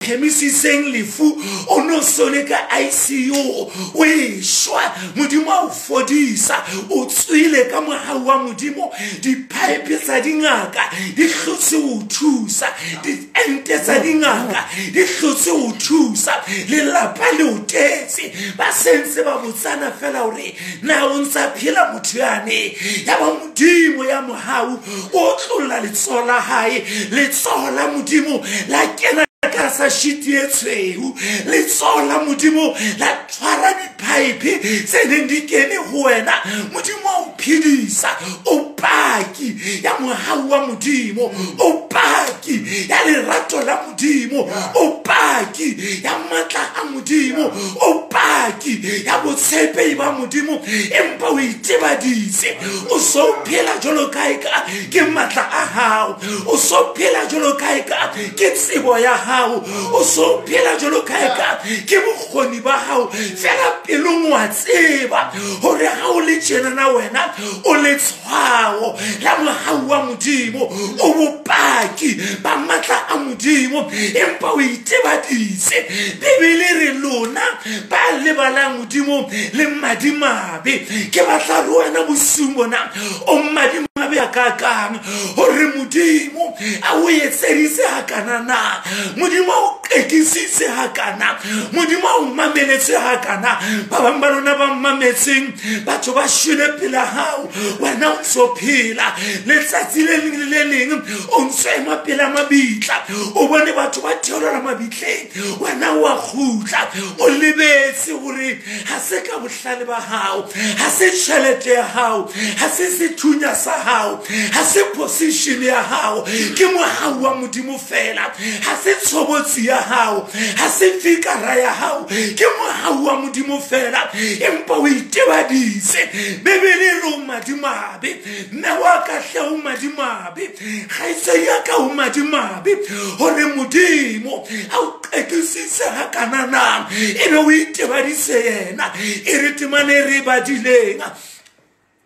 phemisitseng lefu o no sole ka ICU o eshwa Modimo a o fodisa o tswile ka mohau wa Modimo di-pipe tsa dingaka di hlotse ho thusa diente tsa dingaka di hlotse ho thusa lelapa le o tetse ba sentse ba botsana fela hore na o ntsa phela motho yane ya ba Modimo ya mohau o tlolla letsoho la hae letsoho la Modimo la kena ka sa shiti e tshweu letsoho la Modimo la tshwara di-pipe tse neng di kene ho wena Modimo a o phedisa o paki ya mohau wa Modimo o paki ya lerato la Modimo o paki ya matla a Modimo o paki ya botshepehi ba Modimo empa o itebaditse o so phela jwalo ka eka ke matla a hao o so phela jwalo ka eka ke tsebo ya hao o so phela jwalo ka eka ke bokgoni ba hao fela pelong wa tseba hore ha o le tjenana wena o letshwao la mohau wa Modimo o bopaki ba matla a Modimo empa o itebaditse. Bibele re lona ba lebalang Modimo le madimabe ke batla re wena bosiung bona o madimabe a kakang hore Modimo a o etseditse hakana na Modimo a o qekisitse hakana Modimo a o mameletse hakana ba bang ba lona ba mametseng batho ba shwele pela hao wena o ntso phela letsatsi le leng le le leng o ntso ema pela mabitla o bone batho ba theolela mabitleng wena wa kgutla o lebetse hore ha se ka bohlale ba hao ha se tjhelete ya hao ha se sethunya sa hao ha se position ya hao ke mohau wa Modimo fela ha se tshobotsi ya hao ha se fikara ya hao ke mohau wa Modimo fela empa o itebaditse. Bibele re o madimabe mme wa ka hle o madimabe kgaitsedi ya ka o madimabe hore Modimo a o qekisitse hakana na ebe o itebaditse yena e re temane re badileng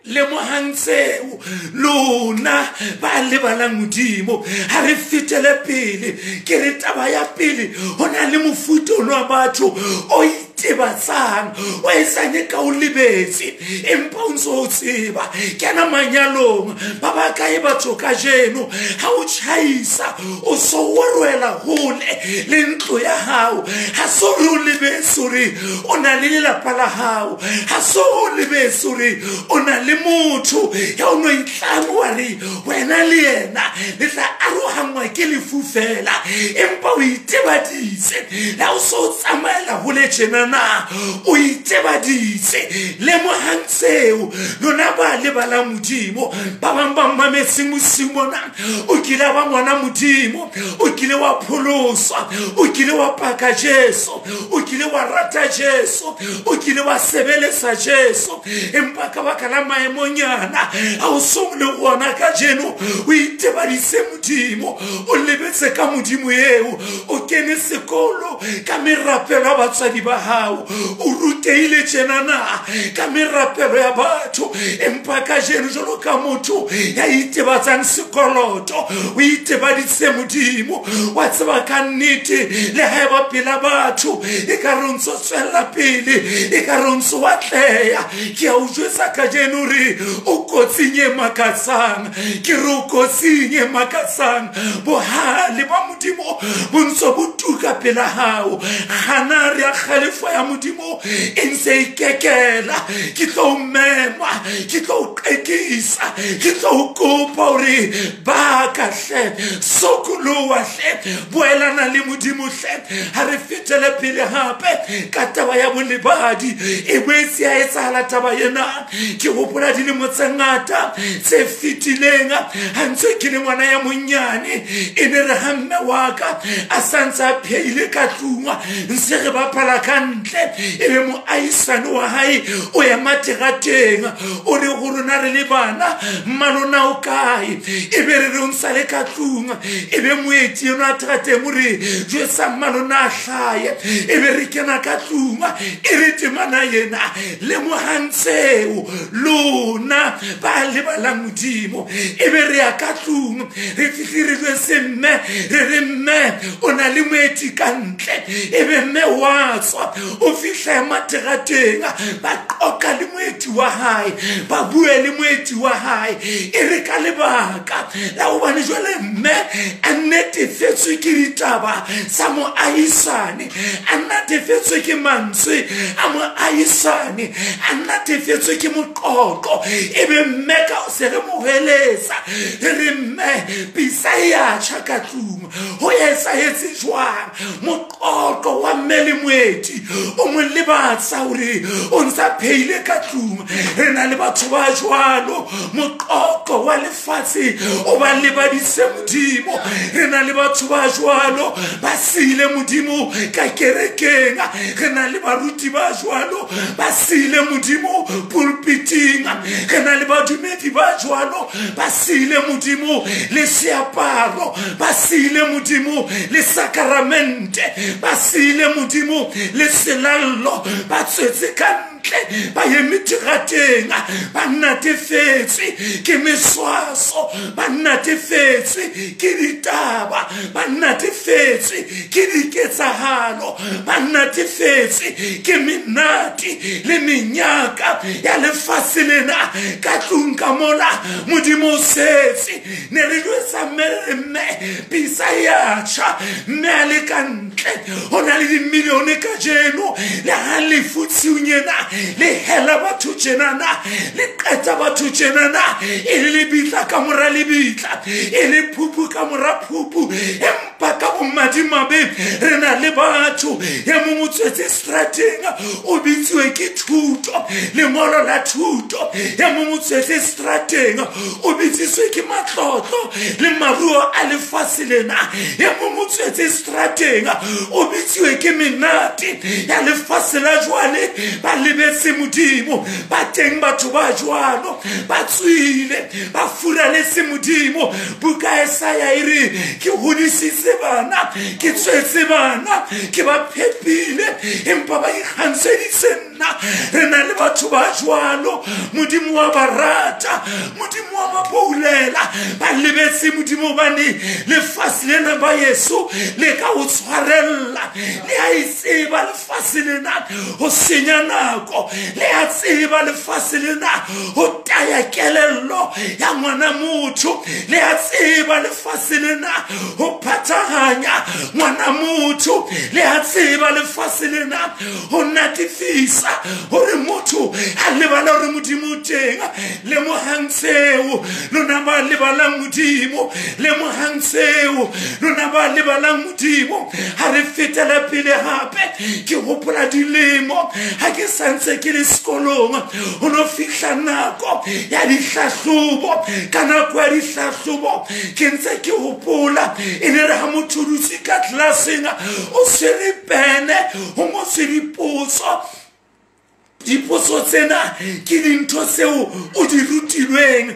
lemohang tseo lona ba lebalang Modimo ha re fetele pele ke re taba ya pele ho na le mofuta ono wa batho o itebatsang o etsang ka o lebetse empa o ntso o tseba kena manyalong ba ba kae batho kajeno ha o tjhaisa o so worwela hole le ntlo ya hao ha so re o lebetse hore o na le lelapa la hao ha so o lebetse hore o na le motho ya o no itlama wa re wena le yena le tla arohanngwa ke lefu fela empa o itebaditse la o so tsamaela hole tjena na o itebaditse. Lemohang tseo lona ba lebalang Modimo ba bang ba mametseng bosiung bona o kile wa ngwana Modimo o kile wa pholoswa o kile wa paka Jesu o kile wa rata Jesu o kile wa sebeletsa Jesu empa ka baka la maemonyana ha o so le gona kajeno o itebaditse Modimo o lebetse ka Modimo eo o kene sekolo ka merapelo ya batswadi ba hao o rutehile tjenana ka merapelo ya batho empa kajeno jwalo ka motho ya itebatsang sekoloto o itebaditse Modimo wa tseba ka nnete le ha eba pela batho e ka re o ntso tswella pele e ka re o ntso atleha ke a o jwetsa kajeno re o kotsing e makatsang ke re o kotsing e makatsang bohale ba Modimo bo ntso bo tuka pela hao gana re a kgalefo ya Modimo e ntse e kekela ke tlo mema ke tlo qekisa ke tlo kopa hore ba ka hle sokoloha hle boelana le Modimo hle ha re fetele pele hape ka taba ya bolebadi e boetse ya etsahala taba ena ke hopola dilemo tse ngata tse fetileng ha ntse ke le ngwana ya monyane e ne re ha mme wa ka a santse a pheile ka tlung ntse re bapala ka ntle e be moahisane wa hae o ema terateng o re ho rona re le bana mmalona o kae e be re re o ntsha le ka tlung e be moeti eno a terateng o re jwetsa mmalona a hlaye e be re kena ka tlung e re temana yena lemohang tseo lona ba lebalang Modimo e be re ya ka tlung re fihle re jwetse mme re re mme o na le moeti ka ntle ebe mme wa tswa o fihla materateng ba qoqa le moeti wa hae ba bue le moeti wa hae e re ka lebaka la hobane jwale mme a netefetswe ke ditaba tsa moahisane a natefetswe ke mantswe a moahisane a natefetswe ke moqoqo ebe mme ka se re mo heletsa re mme pisa ya tjha ka tlung ho etsahetse jwang moqoqo wa mme le moeti o mo lebatsa hore o ntsa pheile ka tlung re na le batho ba jwalo moqoqo wa lefatshe o ba lebadise Modimo re na le batho ba jwalo ba siile Modimo ka kerekeng re na le baruti ba jwalo ba siile Modimo pulpiting re na le badumedi ba jwalo ba siile Modimo le seaparo ba siile Modimo le sakramente ba siile Modimo le selallo ba tswetse ka ntle ba eme terateng ba natefetswe ke meswaso ba natefetswe ke ditaba ba natefetswe ke diketsahalo ba natefetswe ke menate le menyaka ya lefatshe lena ka tlung ka mola Modimo o setse ne re jwetsa mme pisa ya tjha mme a le ka ntle ho na le dimilione kajeno le ha lefu tshiung ena le hela batho tjenana le qeta batho tjenana e le lebitla ka mora lebitla e le phupu ka mora phupu empa ka bomadimabe re na le batho e mong o tswetse strateng o bitsiwe ke thuto lengolo la thuto e mong o tswetse strateng o bitsiswe ke matlotlo le maruo a lefatshe lena e mong o tswetse strateng o bitsiwe ke menate ya lefatshe la jwale ba lebetse Modimo ba teng batho ba jwalo ba tswile ba furaletse Modimo buka Esaya e re ke hodisitse bana ke tswetse bana ke ba phepile empa ba ikgantsheditse nna re na le batho ba jwalo Modimo wa ba rata Modimo wa ba boulela ba lebetse Modimo hobane lefatshe lena ba Yesu le ka ho tshwarella le a e tseba lefatshe lena ho senya nako le a tseba lefatshe lena ho taya kelello ya ngwana motho le a tseba lefatshe lena ho phathahanya ngwana motho le a tseba lefatshe lena ho natefisa hore motho a lebala hore Modimo o teng lemohang seo lona ba lebalang Modimo lemohang seo lona ba lebalang Modimo ha re fetela pele hape ke hopola dilemo ha ke santse ke le sekolong ho no fihla nako ya dihlahlobo ka nako ya dihlahlobo ke ntse ke hopola e ne re ha motho dutse ka tlelaseng o tshwere pene ho ngotswe dipotso dipotso tsena ke dintho tseo o di rutilweng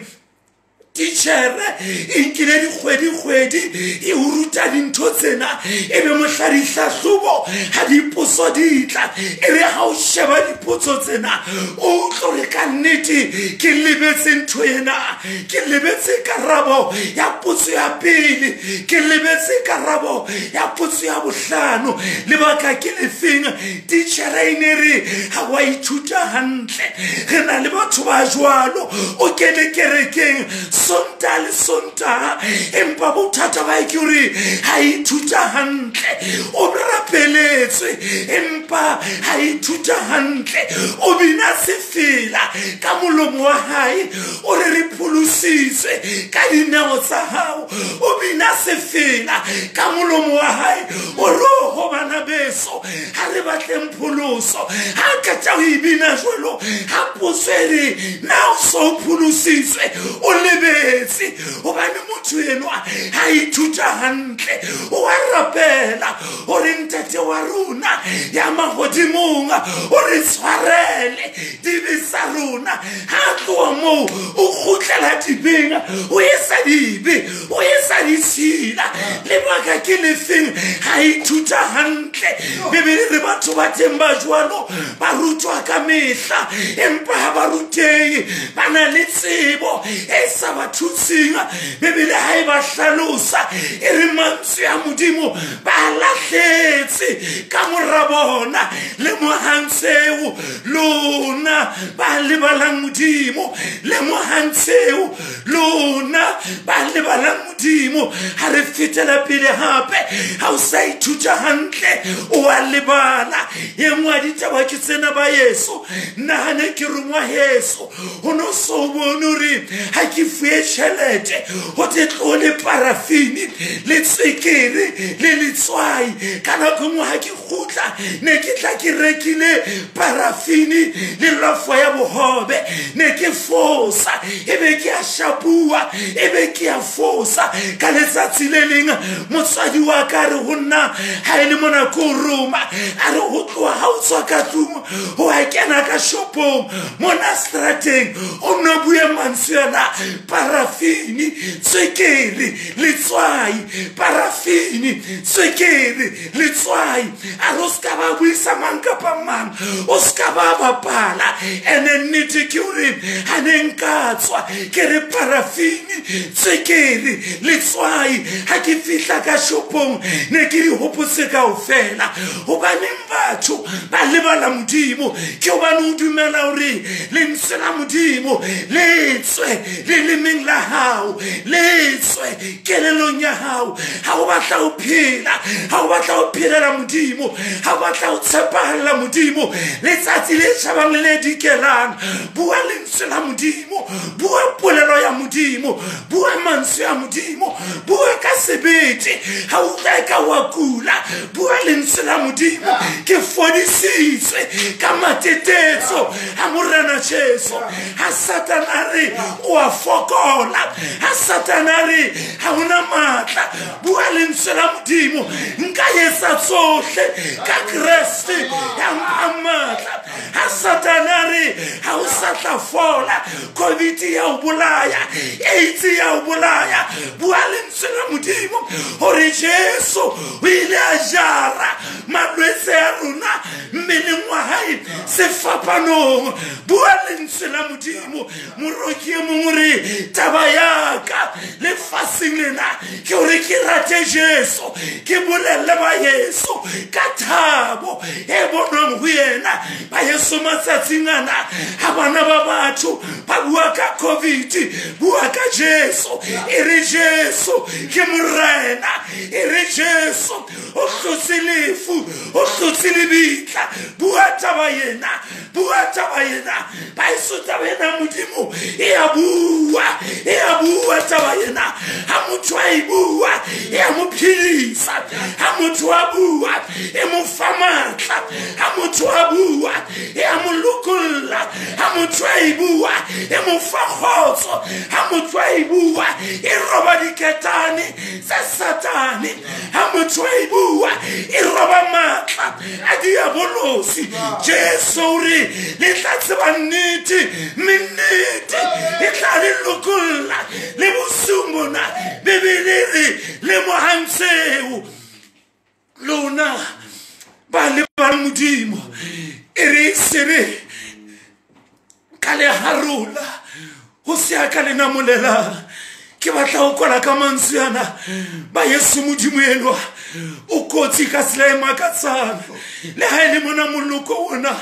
titjhere e nkile dikgwedi-kgwedi e o ruta dintho tsena ebe mohla dihlahlobo ha dipotso di tla e re ha o sheba dipotso tsena o utlwe hore ka nnete ke lebetse ntho ena ke lebetse karabo ya potso ya pele ke lebetse karabo ya potso ya bohlano lebaka ke lefeng titjhere e ne re ha wa ithuta hantle re na le batho ba jwalo o kene kerekeng Sontaha le Sontaha empa bothata ba ke hore ha ithuta hantle o rapeletswe empa ha ithuta hantle o bina sefela ka molomo wa hae o re re pholositswe ka dineo tsa hao o bina sefela ka molomo wa hae o re ho bana beso ha re batleng pholoso ha qeta ho e bina jwalo ha potso e re na o so pholositswe o lebetse hobane motho enwa ha ithuta hantle o a rapela hore ntate Ntate wa rona ya mahodimong o re tshwarele dibe tsa rona. Ha tloha moo o kgutlela dibeng, o etsa dibe, o etsa ditshila. Lebaka ke lefeng? Ha ithuta hantle. Bibele re batho ba teng ba jwalo ba rutwa ka mehla, empa ha ba rutehe, ba na le tsebo e sa ba thuseng. Bibele ha e ba hlalosa e re mantswe a Modimo ba lahletse ka mora bona. Lemohang seo lona ba lebalang Modimo, lemohang seo lona ba lebalang Modimo. Ha re fetela pele hape, ha o sa ithuta hantle o a lebala. E nngwe ya ditaba ke tsena ba yeso, nahane ke rongwa heso, ho no so bone hore ha ke fuwe tjhelete ho te tlo le parafini le tswekere le letswai. Ka nako nngwe ha ke kgutla ne ke tla ke rekile parafini le lofo ya bohobe, ne ke fosa ebe ke a shapua, ebe ke a fosa. Ka letsatsi le leng motswadi wa ka re ho nna, ha e le mona ko roma, a re ho tloha ha o tswa ka tlung ho a kena ka shopong mona strateng, o nno bue mantswe ana: parafini, tswekere, letswai, parafini, tswekere, letswai. A re o ska ba buisa mang kapa mang, o ska ba bapala. Ene nnete ke hore ha ne nka tswa ke re parafini, tswekere, letswai, ha ke fihla ka shopong ne ke di hopotse kaofela. Hobaneng batho ba lebala Modimo? Ke hobane o dumela hore lentswe la Modimo le tswe lelemeng la hao, le tswe kelellong ya hao. Ha o batla ho phela, ha o batla ho phelela Modimo, ha o batla ho tshepahalla Modimo, letsatsi le tjhabang le le dikelang, bua lentswe la Modimo, bua polelo ya Modimo, bua mantswe a Modimo, bua ka sebete. Ha o utlwa eka wa kula, bua lentswe la Modimo. Ke fodisitswe ka matetetso ha Morena Jesu. Ha Satana a re o a fokola, ha Satana a re ha hona matla, bua lentswe la Modimo. Nka etsa tsohle ka Kreste ya mphang matla. Ha Satana a re ha o sa tla fola, COVID ya o bolaya, AIDS ya o bolaya, bua lentswe la Modimo hore Jesu o ile a jara malwetse a rona mmeleng wa hae sefapanong. Bua lentswe la Modimo. Moroki e mong o re taba ya ka lefatsheng lena ke hore ke rate Jesu, ke bolelle ba Yesu ka thabo e bonwang ho yena. Ba Yesu matsatsing ana ha bana ba batho ba bua ka COVID, bua ka Jesu. E re Jesu ke Morena, e re Jesu o hlotse lefu, o hlotse lebitla. Bua taba ena, bua taba ena. Ba eso taba ena Modimo e a bua, e a bua taba ena. Ha motho a e bua e a mo phedisa, ha motho a bua e mo fa matla, ha motho a bua e a mo lokolla, ha motho a e bua e mo fa kgotso, ha motho a e bua e roba diketane tsa Satane, ha motho a e bua e roba matla a diabolosi. Jesu o re le tla tseba nnete, mme nnete e tla le lokolla. Le bosiung bona Bibele re lemohang seo lona ba lebang Modimo. E re se re ka le harola ho se a ka le namolelang. Ke batla ho kwala ka mantswe ana. Ba Yesu Modimo enwa o kotsi ka tsela e makatsang. Le ha e le mona moloko ona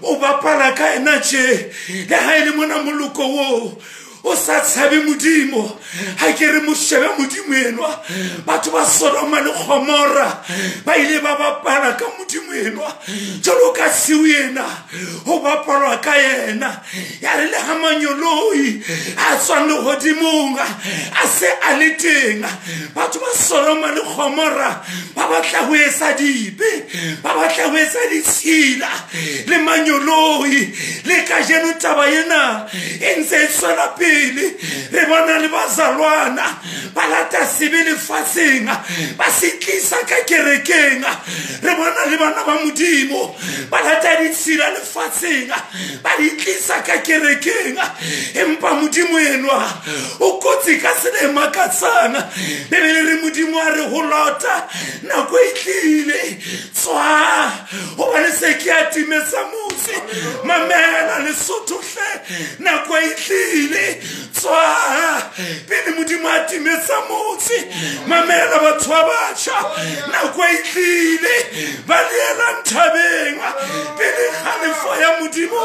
o bapala ka ena tje, le ha e le mona moloko oo o sa tshabe Modimo, ha ke re mo shebe Modimo enwa. Batho ba Sodoma le Gomora ba ile ba bapala ka Modimo enwa jwalo ka siu ena ho bapalwa ka yena. Ya re le ha manyoloi a tswang lehodimong a se a le teng, batho ba Sodoma le Gomora ba batla ho etsa dibe, ba batla ho etsa ditshila le manyoloi. Le kajeno taba ena e ntse e tswela pele. Re bona le bazalwana ba lata sebe lefatsheng, ba se tlisa ka kerekeng. Re bona bana ba Modimo ba lata ditshila lefatsheng ba di tlisa ka kerekeng empa Modimo enwa o kotsi ka tsela e makatsang. Bebele re Modimo a re ho Lota nako e tlile tswa hobane se ke a timetsa motse. Mamela Lesotho hle, nako e tlile tswa pele Modimo a timetsa motse. Mamela batho ba batjha, nako e tlile ba leelang thabeng pele kgalefo ya Modimo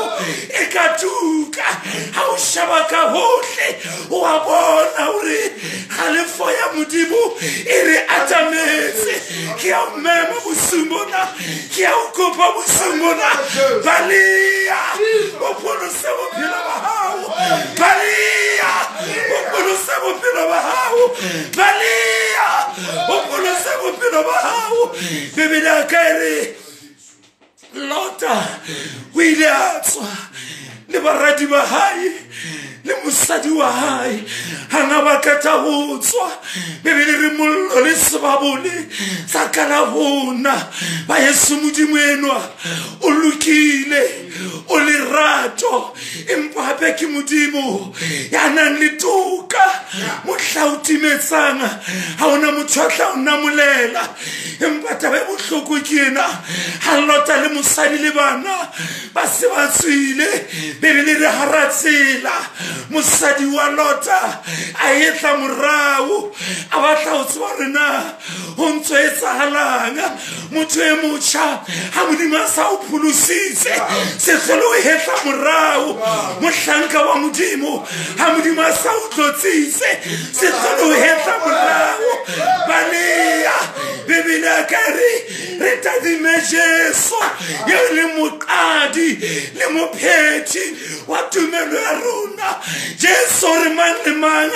e ka tuka. Ha o sheba ka hohle o a bona hore kgalefo ya Modimo e re atametse. Ke a o mema bosiung bona, ke a o kopa bosiung bona, baleha o pholose bophelo ba hao, baleha o pholose bophelo ba hao, baleha o pholose bophelo ba hao. Bebele a ka e re Lota o ile a tswa le baradi ba hae le mosadi wa hae hanga ba qeta ho tswa. Bebele re mollo le sebabole tsa kala hona. Ba Yesu Modimo enwa o lokile, o lerato, empa hape ke Modimo ya nang le toka. Mohla o timetsang ha hona motho a tla o namolela. Empa taba e bohloko ke ena, ha Lota le mosadi le bana ba se ba tswile, Bebele re hara tsela mosadi wa Lota a etla morao a batla ho tseba hore na ho ntso etsahalang. Motho e motjha ha Modimo a sa o pholositse se hlole o hetla morao. Mohlanka wa Modimo ha Modimo a sa o tlotsitse se hlole o hetla morao. Baleha. Bebele a ka re re tadime Jesu eo le moqadi le mophethi wa tumelo ya rona. Jesu re mang le mang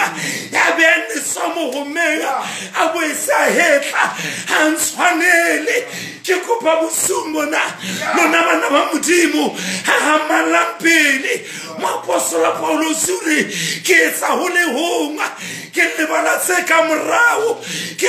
ya behang letsoho mohomeng a bo e sa hetla ha ntshwanele. Ke kopa bosiung bona lona bana ba Modimo hahamalang pele. Moapostola Paulus o re ke etsa ho le hong, ke lebala tse ka morao, ke